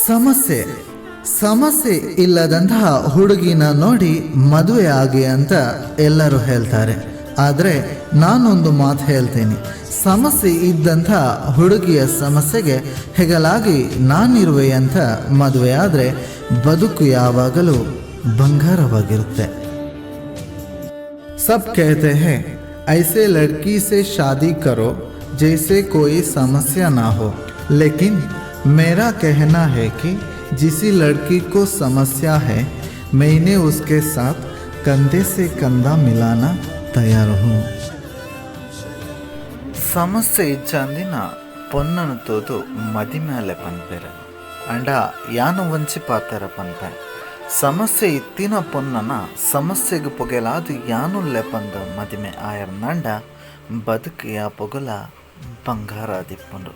ಸಮಸ್ಯೆ ಸಮಸ್ಯೆ ಇಲ್ಲದಂತಹ ಹುಡುಗಿನ ನೋಡಿ ಮದುವೆ ಆಗಿ ಅಂತ ಎಲ್ಲರೂ ಹೇಳ್ತಾರೆ. ಆದರೆ ನಾನೊಂದು ಮಾತು ಹೇಳ್ತೀನಿ, ಸಮಸ್ಯೆ ಇದ್ದಂಥ ಹುಡುಗಿಯ ಸಮಸ್ಯೆಗೆ ಹೆಗಲಾಗಿ ನಾನಿರುವೆ ಅಂತ ಮದುವೆ ಆದರೆ ಬದುಕು ಯಾವಾಗಲೂ ಬಂಗಾರವಾಗಿರುತ್ತೆ. सब कहते हैं, ऐसे लड़की से शादी करो जैसे कोई समस्या ना हो, लेकिन मेरा कहना है कि जिस लड़की को समस्या है, मैंने उसके साथ कंधे से कंधा मिलाना तैयार हूँ। ಸಮಸ್ಯೆ ಇಜ್ಜಾಂದಿನ ಪೊನ್ನನು ತೂದು ಮದಿಮೇಲೆ ಪನ್ಪೆರ್. ಅಂಡ ಯಾನು ಒಂಚಿ ಪಾತೆರ ಪನ್ಪೆ, ಸಮಸ್ಯೆ ಇತ್ತಿನ ಪೊನ್ನನ ಸಮಸ್ಯೆಗ್ ಪೊಗೆಲಾದ್ ಯಾನುಲ್ಲೆ ಪಂದ್ ಮದಿಮೆ ಆಯರ್ನಾಂಡ ಬದುಕು ಯಾಪೊಗುಲ ಬಂಗಾರ ಆದಿಪ್ಪುಂಡು.